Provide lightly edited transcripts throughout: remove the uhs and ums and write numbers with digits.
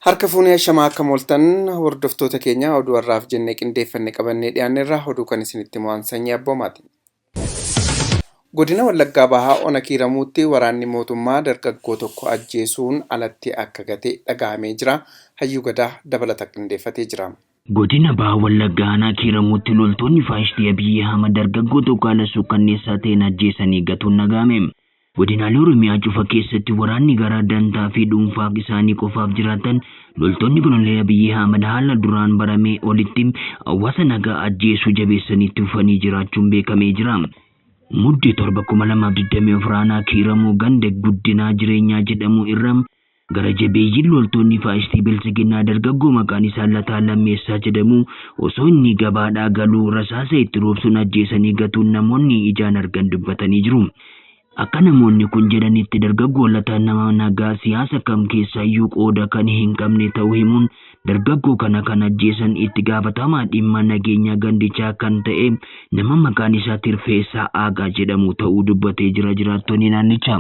Harka fuunee ashamaa akka mooltan hordoftoota keenya oduu har'aaf jennee qindeeffanne qabannee dhiyaanneerra oduu kan isinitti mo'an sanyii abboomaati. Godina Wallaggaa Bahaa Ona Kiiramuutti waraanni mootummaa dargaggoo tokko ajjeesuun alatti akka gate dhaga'amee jira. Hayyuu Gadaa dabalata qindeeffatee jira. Godina Baha Wallaggaa Aanaa Kiiramuutti loltoonni faashistii Abiyyi Ahmad dargaggoo tokko haala suukkanneessaa ta'een ajjeesanii gatuun dhaga'ame. Godinaalee Oromiyaa cufa keessatti waraanni garaa dantaa fi dhuunfaa isaanii qofaaf jiraatan loltoonni Koloneel Abiyyi Ahmad haala duraan baramee olitti hawaasa nagaa ajjeesuu jabeessanii itti fufanii jiraachuun beekamee jira. Muddee 7,2024 aanaa Kiiramuu ganda Guddinaa Jireenyaa jedhamu irra gara jabeeyyiin loltoonni faashistii Biltsiginnaa dargaggoo maqaan isaa Lataa Lammeessaa jedhamu osoo inni gabaadhaa galuu rasaasa itti roobsuun ajjeesanii gatuun namoonni ijaan argan dubbatanii jiru. Akka namoonni kun jedhanitti dargaggoo Lataan nama nagaa siyaasa kam keessaayyuu qooda kan hin qabne ta'uu himuun dargaggoo kana kan ajjeesan itti gaafatamaa dhimma nageenyaa gandichaa kan ta'e nama maqaan isaa Tirfeessaa Aagaa jedhamu ta'uu dubbatee jira jiraattonni naannichaa.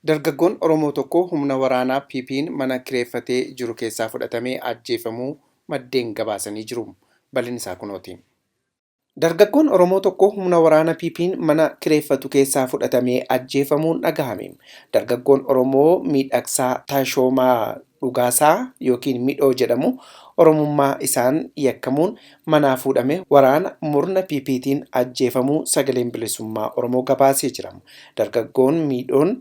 Dargaggoon Oromoo tokko humna waraanaa PP'n mana kireeffatee jiru keessaa fudhatamee ajjeefamuu maddeen gabaasanii jiru. Bal'inni isaa kunooti. Dargaggoon Oromoo tokko humna waraana PP'n mana kireeffatu keessaa fudhatamee ajjeefamuun dhagahame. Dargaggoon Oromoo Miidhagsaa Tashoomaa Dhugaasaa yookiin Midhoo jedhamu Oromummaa isaan yakkamuun manaa fuudhame waraana murna PPtiin ajjeefamuu Sagaleen Bilisummaa Oromoo gabaasee jira. Dargaggoon Miidhoon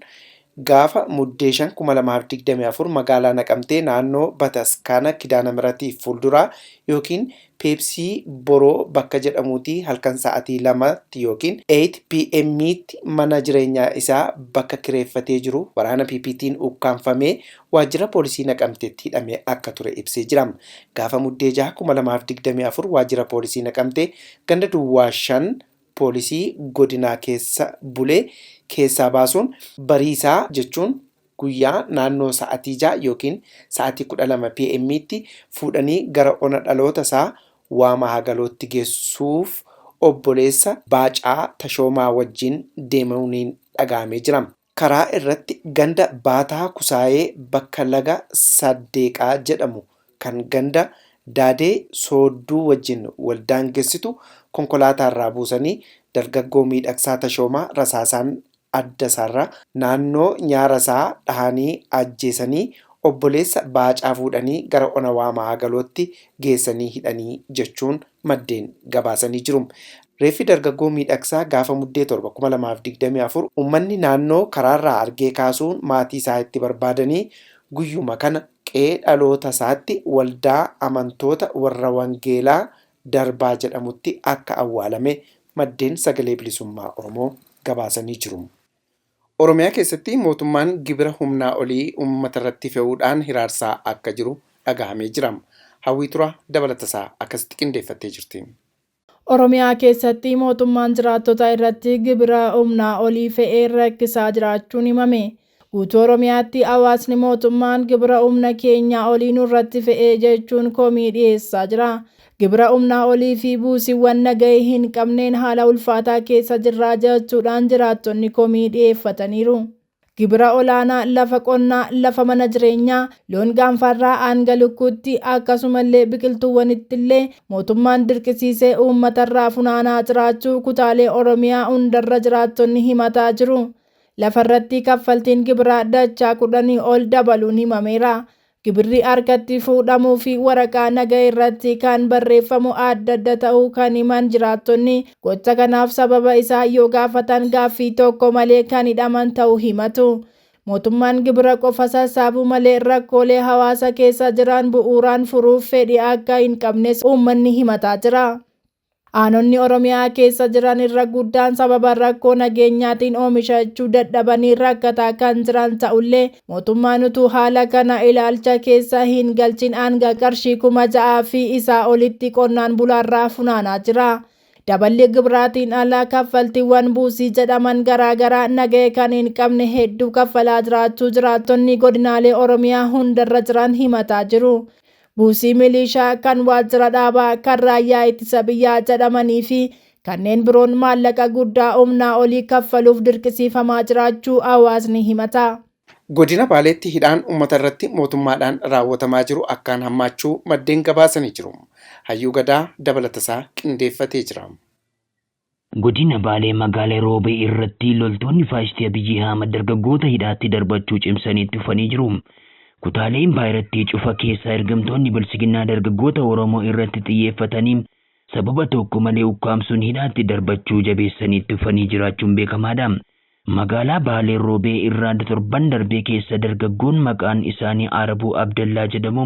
gaafa Muddee 5, 2024 magaalaa Naqamtee naannoo Bataskaana Kidaanamiratii fuulduraa yookiin Peepsii Boroo bakka jedhamuutii halkan sa'atii 2tti yookiin 8 PM'tti mana jireenyaa isaa bakka kireeffatee jiru waraana PPtiin ukkaamfamee waajjira poolisii Naqamteetti hidhamee akka ture ibsee jira. Gaafa Muddee 6, 2024 waajjira poolisii Naqamtee ganda duwwaa 5 poolisii godinaa keessa bulee keessaa baasuun bariisaa jechuun guyyaa naannoo sa'atii 6 yookiin sa'atii 12 PM'tti fuudhanii gara ona dhaloota isaa Waama Hagalootti geessuuf obboleessa Baacaa Tashoomaa wajjin deemuuniin dhaga'amee jira. Karaa irratti ganda Baataa Kusaayee bakka laga Saddeeqaa jedhamu kan ganda Daadee Soodduu wajjin wal daangessitu konkolaataarraa buusanii dargaggoo Miidhagsaa Tashoomaa rasaasaan adda isaarra naannoo nyaara isaa dhahanii ajjeesanii obboleessa Baacaa fuudhanii gara ona Waamaa Hagalootti geessanii hidhanii jechuun maddeen gabaasanii jiru. Reeffi dargaggoo Miidhagsaa gaafa Muddee 7, 2024 uummanni naannoo karaarraa argee kaasuun maatii isaa itti barbaadanii guyyuma kana qe'ee dhaloota isaatti waldaa amantoota warra wangeelaa Darbaa jedhamutti akka awwaalame maddeen Sagalee Bilisummaa Oromoo gabaasanii jiru. Oromiyaa keessatti mootummaan gibira humnaa olii uummatarratti fe'uudhaan hiraarsaa akka jiru dhagahamee jira. Hawwii Turaa dabalata isaa akkasitti qindeeffattee jirti. Oromiyaa keessatti mootummaan jiraattota irratti gibira humnaa olii fe'ee rakkisaa jiraachuun himame. Guutuu Oromiyaatti hawaasni mootummaan gibira humna keenyaa olii nurratti fe'ee jechuun komii dhiyeessaa jira. Gibira humnaa olii fi buusiiwwan nagahee hin qabneen haala ulfaataa keessa jirraa jechuudhaan jiraattonni komii dhiyeeffataniiru. Gibira olaanaa lafa qonnaa, lafa mana jireenyaa, loon gaanfarraa hanga lukkuutti akkasumallee biqiltuuwwanittillee mootummaan dirqisiisee uummatarraa funaanaa jiraachuu kutaalee Oromiyaa hundarra jiraattonni himataa jiru. Lafarratti kaffaltiin gibiraa dachaa kudhanii ol dabaluun himameera. Gibirri harkatti fuudhamuu fi waraqaa nagahee irratti kan barreeffamu adda adda ta'uu kan himan jiraattonni, gocha kanaaf sababa isaa yoo gaafatan gaaffii tokko malee kan hidhaman ta'uu himatu. Mootummaan gibira qofa sassaabuu malee rakkoolee hawaasa keessa jiran bu'uuraan furuuf fedhii akka hin qabnes uummanni himataa jira. Aanonni Oromiyaa keessa jiran irra guddaan sababa rakkoo nageenyaatiin oomishachuu dadhabanii rakkataa kan jiran ta'ullee mootummaan utuu haala kana ilaalcha keessa hin galchin hanga qarshii 6,000 fi isaa olitti qonnaan bulaarraa funaanaa jira. Daballi gibiraatiin ala kaffaltiiwwan buusii jedhaman garaagaraa nagahee kan hin qabne hedduu kaffalaa jiraachuu jiraattonni godinaalee Oromiyaa hundarra jiran himataa jiru. Buusii miliishaa, kan waajjira dhaabaa, kan raayyaa ittisa biyyaa jedhamanii fi kanneen biroon maallaqa guddaa humnaa olii kaffaluuf dirqisiifamaa jiraachuu hawaasni himata. Godina Baaleetti hidhaan uummata irratti mootummaadhaan raawwatamaa jiru akkaan hammaachuu maddeen gabaasanii jiru. Hayyuu Gadaa dabalatasaa qindeeffatee jira. Godina Baalee magaalaa Roobee irratti loltoonni faashistii Abiyyi Ahmad dargaggoota hidhaatti darbachuu cimsanii itti fufanii jiru. Kutaalee impaayerattii cufa keessaa ergamtoonni bilisiginnaa dargaggoota Oromoo irratti xiyyeeffatanii sababa tokko malee ukkaamsuun hidhaatti darbachuu jabeessanii itti fufanii jiraachuun beekamaadha. Magaalaa Baalee Roobee irraa torban darbee keessa dargaggoon maqaan isaanii Arabuu Abdallaa jedhamu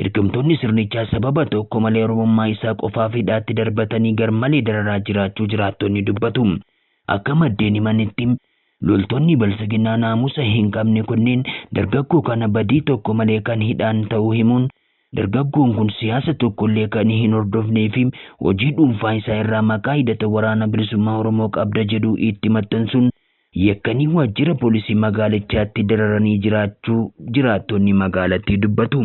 ergamtoonni sirnichaa sababa tokko malee Oromummaa isaa qofaaf hidhaatti darbatanii garmalee dararaa jiraachuu jiraattonni dubbatu. Akka maddeen himanitti loltoonni bilisiginnaa naamusa hin qabne kunneen dargaggoo kana badii tokko malee kan hidhaan ta'uu himuun dargaggoon kun siyaasa tokkollee kan hin hordofnee fi hojii dhuunfaa isaa irraa maqaa hidhata waraana bilisummaa Oromoo qabda jedhu itti maxxansuun yakkanii waajjira poolisii magaalichaatti dararanii jiraachuu jiraattonni magaalattii dubbatu.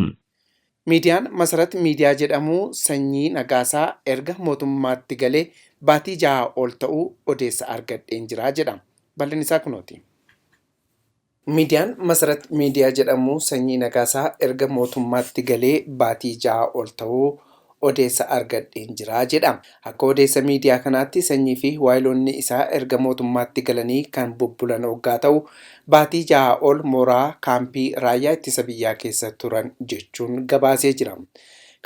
Miidiyaan Masarat Miidiyaa jedhamu Sanyii Nagaasaa erga mootummaatti galee baatii 6 ol ta'uu odeessa argadheen jira jedha. Bal'inni isaa kunooti. Miidiyaan Masarat Miidiyaa jedhamu Sanyii Nagaasaa erga mootummaatti galee baatii 6 ol ta'uu odeessa argadheen jira jedha. Akka odeessa miidiyaa kanaatti Sanyii fi waayiloonni isaa erga mootummaatti galanii kan bubbulan hoggaa ta'u baatii 6 ol mooraa kaampii raayyaa ittisa biyyaa keessa turan jechuun gabaasee jira.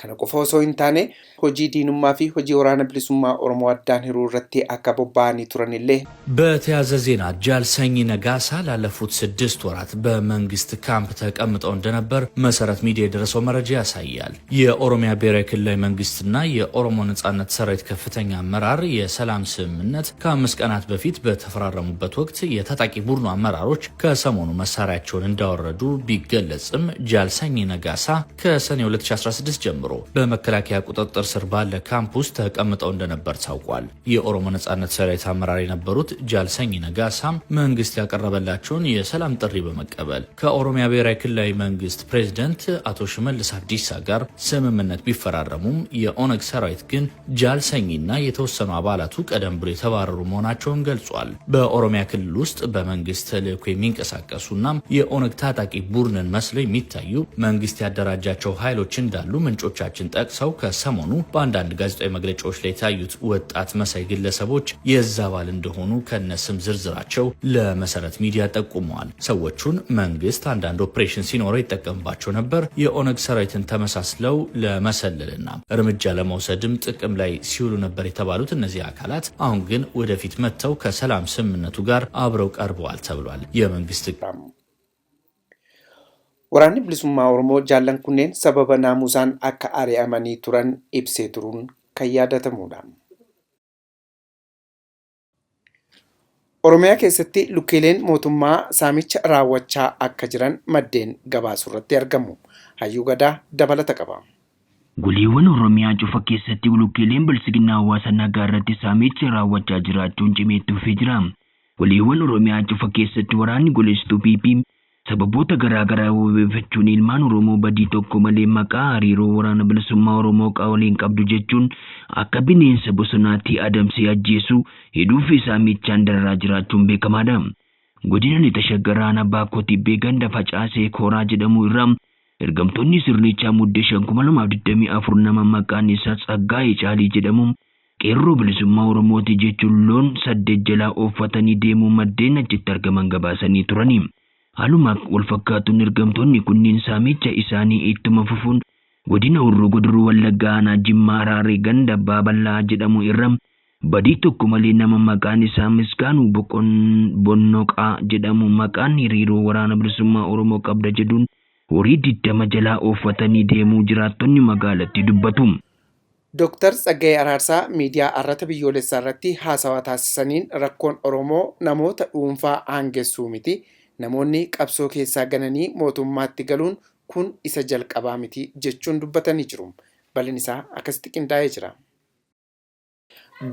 Kana qofa osoo hin taane hojii diinummaa fi hojii waraana bilisummaa Oromoo addaan hiruu irratti akka bobba'anii turanillee በተያዘ ዜና ጃል ሰኚ ነጋሳ ላለፉት 6 ወራት በመንግስት ካምፕ ተቀምጠው እንደነበር መሰረት ሚዲያ የደረሰው መረጃ ያሳያል። የኦሮሚያ ብሔራዊ ክልላዊ መንግስትና የኦሮሞ ነጻነት ሰራዊት ከፍተኛ አመራር የሰላም ስምምነት ከ5 ቀናት በፊት በተፈራረሙበት ወቅት የታጣቂ ቡድኑ አመራሮች ከሰሞኑ መሳሪያቸውን እንዳወረዱ ቢገለጽም ጃል ሰኚ ነጋሳ ከሰኔ 2016 ጀምሮ በመከላከያ ቁጥጥር ስር ባለ ካምፕ ውስጥ ተቀምጠው እንደነበር ታውቋል። የኦሮሞ ነጻነት ሰራዊት አመራር የነበሩት ጃል ሰኚ ነጋሳም መንግስት ያቀረበላቸውን የሰላም ጥሪ በመቀበል ከኦሮሚያ ብሔራዊ ክልላዊ መንግስት ፕሬዝደንት አቶ ሽመልስ አብዲሳ ጋር ስምምነት ቢፈራረሙም የኦነግ ሰራዊት ግን ጃል ሰኚና የተወሰኑ አባላቱ ቀደም ብሎ የተባረሩ መሆናቸውን ገልጿል። በኦሮሚያ ክልል ውስጥ በመንግስት ተልዕኮ የሚንቀሳቀሱና የኦነግ ታጣቂ ቡድንን መስለው የሚታዩ መንግስት ያደራጃቸው ኃይሎች እንዳሉ ምንጮቻችን ጠቅሰው ከሰሞኑ በአንዳንድ ጋዜጣዊ መግለጫዎች ላይ የታዩት ወጣት መሳይ ግለሰቦች የዛ አባል እንደሆኑ ከነስም ዝርዝራቸው ለመሰረት ሚዲያ ጠቁመዋል። ሰዎቹን መንግስት አንዳንድ ኦፕሬሽን ሲኖረው ይጠቀምባቸው ነበር። የኦነግ ሰራዊትን ተመሳስለው ለመሰለልና እርምጃ ለመውሰድም ጥቅም ላይ ሲውሉ ነበር የተባሉት እነዚህ አካላት አሁን ግን ወደፊት መጥተው ከሰላም ስምምነቱ ጋር አብረው ቀርበዋል ተብሏል። የመንግስት Waraanni bilisummaa Oromoo jaallan kunneen sababa naamusaan akka ari'amanii turan ibsee turuun kan yaadatamudha. Oromiyaa keessatti lukkeeleen mootummaa saamicha raawwachaa akka jiran maddeen gabaasuu irratti argamu. Hayyuu Gadaa dabalata qaba. Guliiwwan Oromiyaa cufa keessatti lukkeeleen bilisiginnaa hawaasa nagaa irratti saamicha raawwachaa jiraachuun cimee itti fufee jira. Guliiwwan Oromiyaa cufa keessatti waraanni goleessituu PP sababoota garaa garaa wabeeffachuun ilmaan Oromoo badii tokko malee maqaa hariiroo waraana bilisummaa Oromoo waliin qabdu jechuun akka bineensa bosonaatti adamsee ajjeesu hidhuu fi saamichaan dararaa jiraachuun beekamaadha. Godina Lixa Shaggar aanaa Baakkoo Tibbee ganda Facaasee Kooraa jedhamu irraa ergamtoonni sirnichaa muddee 5,2024 nama maqaan isaa Tsaggaayee Caalii jedhamu qeerroo bilisummaa Oromooti jechuun loon 8 jalaa ooffatanii deemuu maddeen achitti argaman gabaasanii turani. Haaluma wal fakkaatuun ergamtoonni kunneen saamicha isaanii ittuma fufuun godina Horroo Guduruu Wallaggaa aanaa Jimmaa Araaree ganda Baaballaa jedhamu irra badii tokko malee nama maqaan isaa Misgaanuu Bonnoqaa jedhamu maqaan hiriiroo waraana bilisummaa Oromoo qabda jedhuun horii 20 jalaa ooffatanii deemuu jiraattonni magaalattii dubbatu. Dooktar Tsaggaayee Araarsaa miidiyaa Arrata Biyyoolessaa irratti haasawaa taasisaniin rakkoon Oromoo namoota dhuunfaa aangessuu miti. Namoonni qabsoo keessaa gananii mootummaatti galuun kun isa jalqabaa miti jechuun dubbatanii jiru. Bal'inni isaa akkasitti qindaa'ee jira.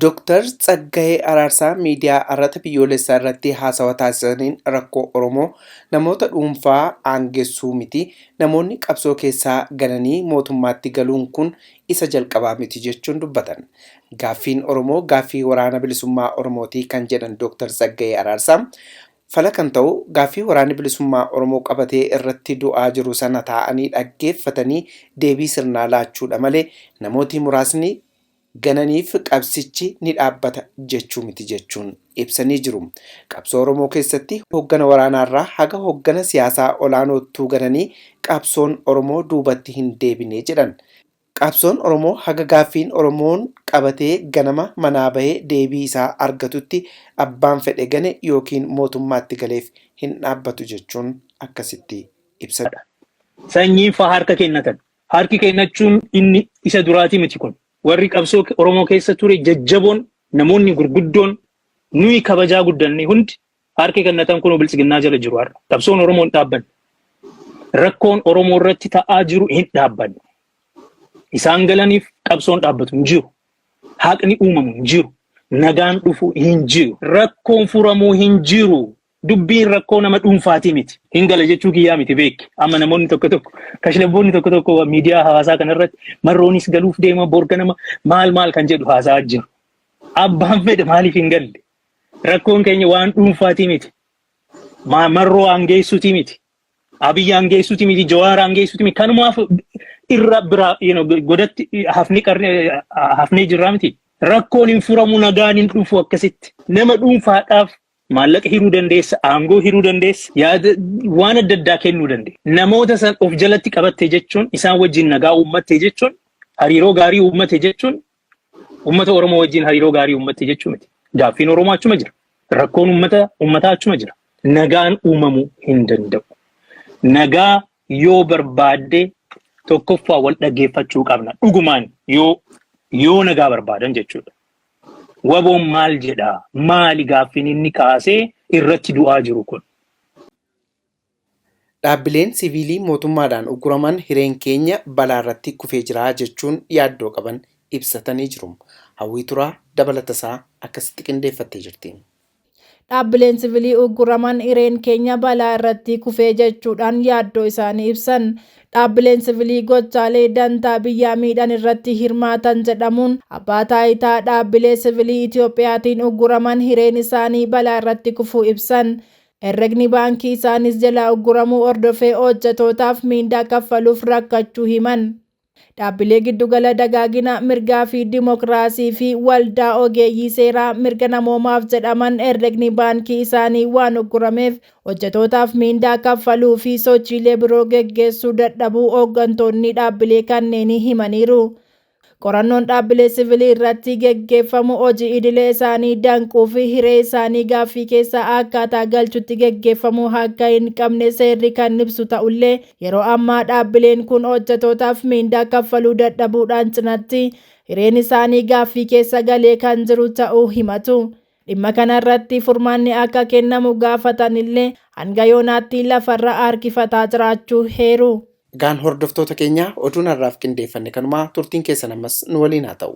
Dooktar Tsaggaayee Araarsaa miidiyaa Arrata Biyyoolessaa irratti haasawaa taasisaniin rakkoo Oromoo namoota dhuunfaa aangessuu miti. Namoonni qabsoo keessaa gananii mootummaatti galuun kun isa jalqabaa miti jechuun dubbatan. Gaaffiin Oromoo gaaffii waraana bilisummaa Oromootii kan jedhan Dooktar Tsaggaayee Araarsaa Fala kan ta'u gaaffii Waraanni Bilisummaa Oromoo qabatee irratti du'aa jiru sana taa'anii dhaggeeffatanii deebii sirnaa laachuudha malee namooti muraasni gananiif qabsichi ni dhaabbata jechuu miti jechuun ibsanii jiru. Qabsoo Oromoo keessatti hoggana waraanaarraa haga hoggana siyaasaa olaanoottuu gananii qabsoon Oromoo duubatti hin deebine jedhan. Qabsoon Oromoo haga gaaffiin Oromoon qabatee ganama manaa bahee deebii isaa argatutti abbaan fedhe gane yookiin mootummaatti galeef hin dhaabbatu jechuun akkasitti ibsan. Sanyiin faa harka kennatan. Harki kennachuun inni isa duraatii miti kun. Warri qabsoo Oromoo keessa ture jajjaboon, namoonni gurguddoon nuyi kabajaa guddanne hundi harki kennatan kun Biltsiginnaa jala jiru har'a. Qabsoon Oromoo hin dhaabbanne. Rakkoon Oromoo irratti ta'aa jiru hin dhaabbanne. Isaan galaniif qabsoon dhaabbatu hin jiru. Haqni uumamu hin jiru. Nagaan dhufu hin jiru. Rakkoon furamuu hin jiru. Dubbiin rakkoo nama dhuunfaatii miti. Hin gala jechuu kiyyaa miti beeki. Amma namoonni tokko tokko, kashlabboonni tokko tokko miidiyaa hawaasaa kanarratti Marroonis galuuf deema, borga nama maal maal kan jedhu haasa'aa jiru. Abbaan fedhe maaliif hin galle? Rakkoon keenya waan dhuunfaatii miti. Marroo aangeessuutii miti. Abiyyi aangeessuutii miti. Jawaar aangeessuutii miti. Kanumaaf irra biraa godatti hafnee hafnee jirraa miti. Rakkoon hin furamu, nagaan hin dhufu akkasitti. Nama dhuunfaadhaaf maallaqa hiruu dandeessa, aangoo hiruu dandeessa, yaada waan adda addaa kennuu dandeessa. Namoota san of jalatti qabatte jechuun, isaan wajjin nagaa uummatte jechuun, hariiroo gaarii uummate jechuun, uummata Oromoo wajjin hariiroo gaarii uummatte jechuu miti. Gaaffiin Oromoo achuma jira. Rakkoon uummataa achuma jira. Nagaan uumamuu hin danda'u. Nagaa yoo barbaadde tokkoffaa wal dhaggeeffachuu qabna. Dhugumaan yoo nagaa barbaadan jechuudha. Waboon maal jedhaa? Maali gaaffiin inni kaasee irratti du'aa jiru kun? Dhaabbileen siviilii mootummaadhaan ugguraman hireen keenya balaarratti kufee jira jechuun yaaddoo qaban ibsatanii jiru. Hawwii Turaa dabalatasaa akkasitti qindeeffattee jirti. Dhaabbileen siviilii ugguraman hireen keenya balaa irratti kufee jechuudhaan yaaddoo isaanii ibsan. Dhaabbileen siviilii gochaalee dantaa biyyaa miidhan irratti hirmaatan jedhamuun abbaa taayitaa dhaabbilee siviilii Itiyoophiyaatiin ugguraman hireen isaanii balaa irratti kufuu ibsan. Herregni baankii isaanis jalaa ugguramuu hordofee hojjetootaaf miindaa kaffaluuf rakkachuu himan. Dhaabbilee giddugala dagaagina mirgaa fi dimookiraasii fi waldaa ogeeyyii seeraa mirga namoomaaf jedhaman herregni baankii isaanii waan uggurameef hojjetootaaf miindaa kaffaluu fi sochiilee biroo geggeessuu dadhabuu hooggantoonni dhaabbilee kanneenii himaniiru. Qorannoon dhaabbilee siviilii irratti geggeeffamu hojii idilee isaanii danquu fi hiree isaanii gaaffii keessa akkaataa galchutti geggeeffamuu akka hin qabne seerri kan ibsu ta'ullee yeroo ammaa dhaabbileen kun hojjetootaaf miindaa kaffaluu dadhabuudhaan cinatti hireen isaanii gaaffii keessa galee kan jiru ta'uu himatu. Dhimma kanarratti furmaanni akka kennamu gaafatanillee hanga yoonaatti lafarra harkifataa jiraachuu heeru. Egaan hordoftoota keenya, oduun har'aaf qindeeffanne kanumaa. Turtiin keessan ammas nu waliin haa ta'u.